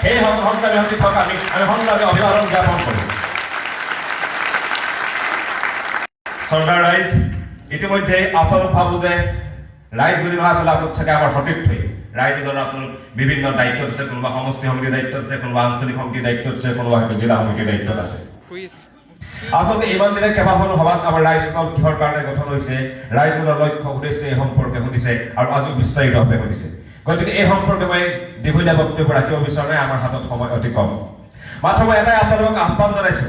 সেই সংগ্ৰামী সতীৰ্থক আমি আমি সংগ্ৰামী অভিবাদন জ্ঞাপন কৰোঁ। চৰকাৰ ৰাইজ, ইতিমধ্যে আপোনালোক ভাবো যে ৰাইজ বুলি নহয়, আচলতে আপোনালোক চাগে আমাৰ সতীৰ্থই। ৰাইজে ধৰক আপোনালোক বিভিন্ন দায়িত্বত আছে, কোনোবা সমষ্টি সমিতিৰ দায়িত্বত আছে, কোনোবা আঞ্চলিক সমিতিৰ দায়িত্বত আছে, কোনোবা হয়তো জিলা সমিতিৰ দায়িত্বত আছে। আপোনালোকে ইমান দিনে কেইবাখনো সভাত আমাৰ ৰাইজ দল কিহৰ কাৰণে গঠন হৈছে, ৰাইজ দলৰ লক্ষ্য উদ্দেশ্য এই সম্পৰ্কে শুনিছে আৰু আজিও বিস্তাৰিতভাৱে শুনিছে। গতিকে এই সম্পৰ্কে মই দীঘলীয়া বক্তব্য ৰাখিব বিচৰা নাই, আমাৰ হাতত সময় অতি কম। মাত্ৰ মই এটাই আপোনালোকক আহ্বান জনাইছো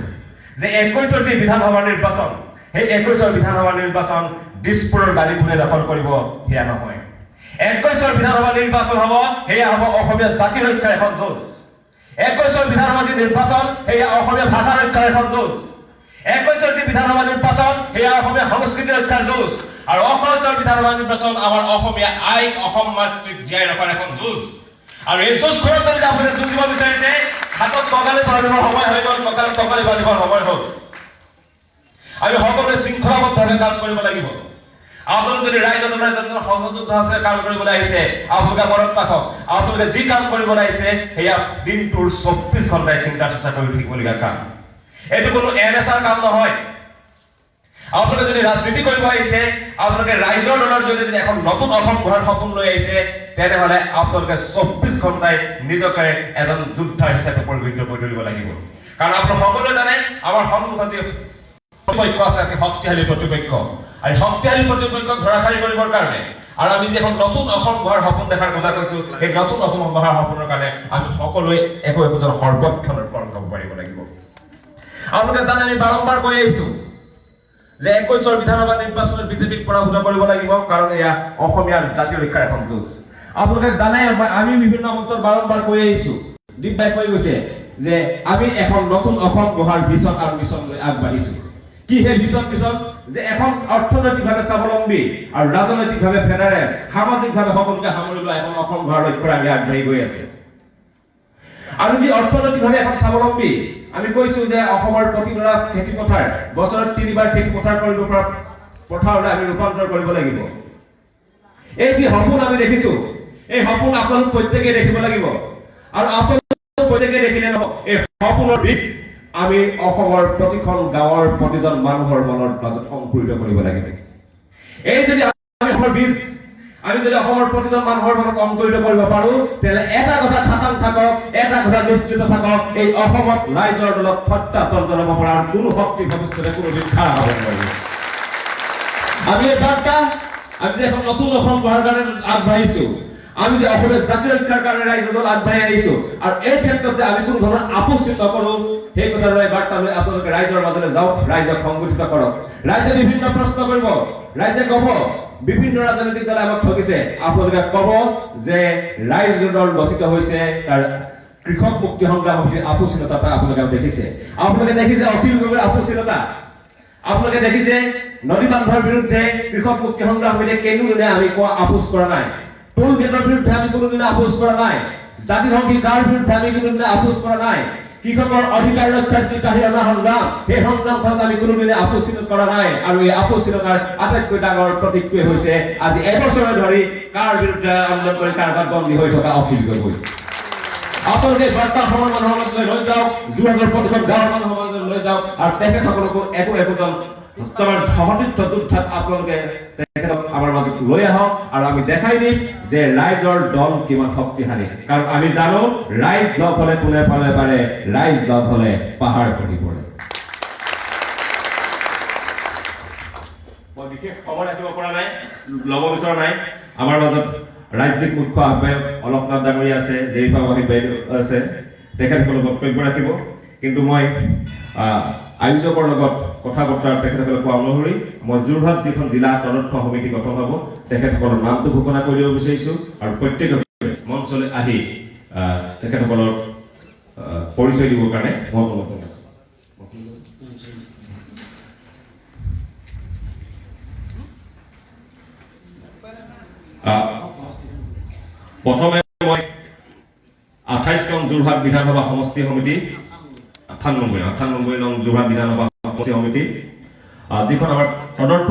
যে 21ৰ যি বিধানসভা নিৰ্বাচন, সেই 21ৰ বিধানসভা নিৰ্বাচন দিছপুৰৰ গাড়ী কোনে দখল কৰিব সেয়া নহয়। 21ৰ বিধানসভা নিৰ্বাচন হ'ব, সেয়া হ'ব অসমীয়া জাতি ৰক্ষাৰ এখন যুঁজ। 21ৰ বিধানসভা যি নিৰ্বাচন, সেয়া অসমীয়া ভাষা ৰক্ষাৰ এখন যুঁজ। 21ৰ যি বিধানসভা নিৰ্বাচন, সেয়া অসমীয়া সংস্কৃতি ৰক্ষাৰ যুঁজ। আৰু 21ৰ বিধানসভা নিৰ্বাচন আমাৰ অসমীয়া আইক, অসম মাতৃক জীয়াই ৰখাৰ এখন যুঁজ। আৰু এই যুঁজখনত যদি আপুনি যুঁজিব বিচাৰিছে, হাতত টঙালি বান্ধিবৰ সময় হৈ গ'ল, কঁকালত টঙালি বান্ধিবৰ সময় হ'ল। আমি সকলোৱে শৃংখলাবদ্ধভাৱে কাম কৰিব লাগিব। আপোনালোক যদি ৰাইজৰ দলৰ এজন সহযোদ্ধা আছে, কাম কৰিবলৈ আহিছে, আপোনালোকে মনত ৰাখক, আপোনালোকে যি কাম কৰিবলৈ আহিছে সেয়া দিনটোৰ 24 ঘণ্টাই চিন্তা চৰ্চা কৰি থাকিবলগীয়া কাম। এইটো কোনো এমেচাৰ কাম নহয়। আপোনালোকে যদি ৰাজনীতি কৰিব আহিছে, আপোনালোকে ৰাইজৰ দলৰ জৰিয়তে যদি এখন নতুন অসম গঢ়াৰ সপোন লৈ আহিছে, তেনেহ'লে আপোনালোকে 24 ঘণ্টাই নিজকে এজন যোদ্ধা হিচাপে পৰিগণিত কৰি তুলিব লাগিব। কাৰণ আপোনালোক সকলোৱে জানে, আমাৰ সন্মুখত যি প্ৰতিপক্ষ আছে, অতি শক্তিশালী প্ৰতিপক্ষ। আৰু শক্তিশালী প্ৰতিপক্ষক ধৰাশায়ী কৰিবৰ কাৰণে আৰু আমি যি এখন নতুন অসম গঢ়াৰ সপোন দেখাৰ কথা কৈছো, সেই নতুন অসম গঢ়াৰ সপোনৰ কাৰণে আমি সকলোৱে একো একোজন সৰ্বক্ষণৰ পণ ল'ব পাৰিব লাগিব। আপোনালোকে জানে, আমি বাৰম্বাৰ কৈ আহিছো যে 21ৰ বিধানসভা নিৰ্বাচনত বিজেপিক পৰাভূত কৰিব লাগিব, কাৰণ এয়া অসমীয়াৰ জাতীয় ৰক্ষাৰ এখন যুঁজ। আপোনালোকে জানে, আমি বিভিন্ন মঞ্চত বাৰম্বাৰ কৈ আহিছো, দীপ দাই কৈ গৈছে যে আমি এখন নতুন অসম গঢ়াৰ ভিজন আৰু মিছন লৈ আগবাঢ়িছো। কি সেই ভিজন, মিছন? যে এখন অৰ্থনৈতিকভাৱে স্বাৱলম্বী আৰু ৰাজনৈতিকভাৱে ফেডাৰেল, সামাজিকভাৱে সকলোকে সামৰি লোৱা এখন অসম গঢ়াৰ লক্ষ্যৰে আমি আগবাঢ়ি গৈ আছো। আৰু যি অৰ্থনৈতিকভাৱে এখন স্বাৱলম্বী, আমি কৈছো যে অসমৰ প্ৰতিডৰা খেতি পথাৰ বছৰত তিনিবাৰ খেতি পথাৰ কৰিব পৰা পথাৰলৈ আমি ৰূপান্তৰ কৰিব লাগিব। এই যি সপোন আমি দেখিছো, এই সপোন আপোনালোক প্ৰত্যেকেই দেখিব লাগিব। আৰু আপোনালোক প্ৰত্যেকেই দেখিলে নহ'ব, এই সপোনৰ বীজ আমি অসমৰ প্ৰতিখন গাঁৱৰ প্ৰতিজন মানুহৰ মনৰ মাজত অংকুৰিত কৰিব লাগিব। এই যদি আমি অসমৰ বীজ আমি যদি অসমৰ প্ৰতিজন মানুহৰ মনত অংকুৰিত কৰিব পাৰো, তেনেহ'লে এটা কথা খাটাং থাকক, এটা কথা নিশ্চিত থাকক, এই অসমত ৰাইজৰ দলক প্ৰত্যাহ্বান জনাব পৰাৰ কোনো শক্তি ভৱিষ্যতে কোনো দিন খাৰা হ'ব নোৱাৰিব। আমি এই বাৰ্তা, আমি যে এখন নতুন অসম গঢ়াৰ কাৰণে আগবাঢ়িছো, আমি যে অসমীয়া জাতি ৰক্ষাৰ কাৰণে ৰাইজৰ দল আগবাঢ়ি আহিছো আৰু এই ক্ষেত্ৰত যে আমি কোনো ধৰণৰ আপোচ নকৰো, সেই কথাৰ এই বাৰ্তা লৈ আপোনালোকে ৰাইজৰ মাজলৈ যাওক, ৰাইজক সংগঠিত কৰক। ৰাইজে বিভিন্ন প্ৰশ্ন কৰিব, ৰাইজে কব বিভিন্ন ৰাজনৈতিক দলে আমাক ঠগিছে। আপোনালোকে কব যে ৰাইজৰ দল গঠিত হৈছে, তাৰ কৃষক মুক্তি সংগ্ৰাম সমিতিৰ আপোচহীনতা আপোনালোকে দেখিছে। আপোনালোকে দেখিছে অখিল গগৈৰ আপোচহীনতা। আপোনালোকে দেখিছে নদী বান্ধৰ বিৰুদ্ধে কৃষক মুক্তি সংগ্ৰাম সমিতিয়ে কোনোদিনে আমি কোৱা আপোচ কৰা নাই। টোল গেটৰ বিৰুদ্ধে আমি কোনোদিনে আপোচ কৰা নাই। জাতিধ্বংসী কাৰ বিৰুদ্ধে আমি কোনোদিনে আপোচ কৰা নাই। কৃষকৰ অধিকাৰ ৰক্ষাৰ যি কাঢ়ি অনা সংগ্ৰাম, সেই সংগ্ৰামখনত আমি কোনোদিনে আপোচ কৰা নাই। আৰু এই আপোচহীনতাৰ আটাইতকৈ ডাঙৰ প্ৰতীকটোৱে হৈছে আজি এবছৰে ধৰি কাৰ বিৰুদ্ধে আন্দোলন কৰি কাৰাগাৰত বন্দী হৈ থকা অখিল গগৈ। আপোনালোকে বাৰ্তা অসমৰ মানুহৰ মাজলৈ লৈ যাওক, যোৰহাটৰ প্ৰতিখন গাঁৱৰ মানুহৰ মাজলৈ লৈ যাওক আৰু তেখেতসকলকো একো একোজন আমাৰ সতীৰ্থ যোদ্ধাত আপোনালোকে তেখেতক আমাৰ মাজত লৈ আহক আৰু আমি দেখাই দিম যে ৰাইজৰ দল কিমান শক্তিশালী। কাৰণ আমি জানো, ৰাইজ লগ হলে কোনে পালে পাৰে, ৰাইজ লগ হলে পাহাৰ খহি পৰে। মই বিশেষ সময় ৰাখিব পৰা নাই, ল'ব বিচৰা নাই। আমাৰ মাজত ৰাজ্যিক মুখ্য আহ্বায়ক অলকনাথ ডাঙৰীয়া আছে, জেৰিফা ৱাহিদ বাইদেউ আছে, তেখেতসকলে বক্তব্য ৰাখিব। কিন্তু মই আয়োজকৰ লগত কথা বতৰা তেখেতসকলে কোৱা অনুসৰি মই যোৰহাট যিখন জিলা তদৰ্থ সমিতি গঠন হ'ব, তেখেতসকলৰ নামটো ঘোষণা কৰি দিব বিচাৰিছোঁ আৰু প্ৰত্যেককে মঞ্চলৈ আহি তেখেতসকলৰ পৰিচয় দিবৰ কাৰণে মই অনুৰোধ জনাইছোঁ। প্ৰথমে মই 28 নং যোৰহাট বিধানসভা সমষ্টি সমিতি, 98 নং যোৰহাট বিধানসভা সমষ্টি সমিতি, যিখন আমাৰ তদৰ্থ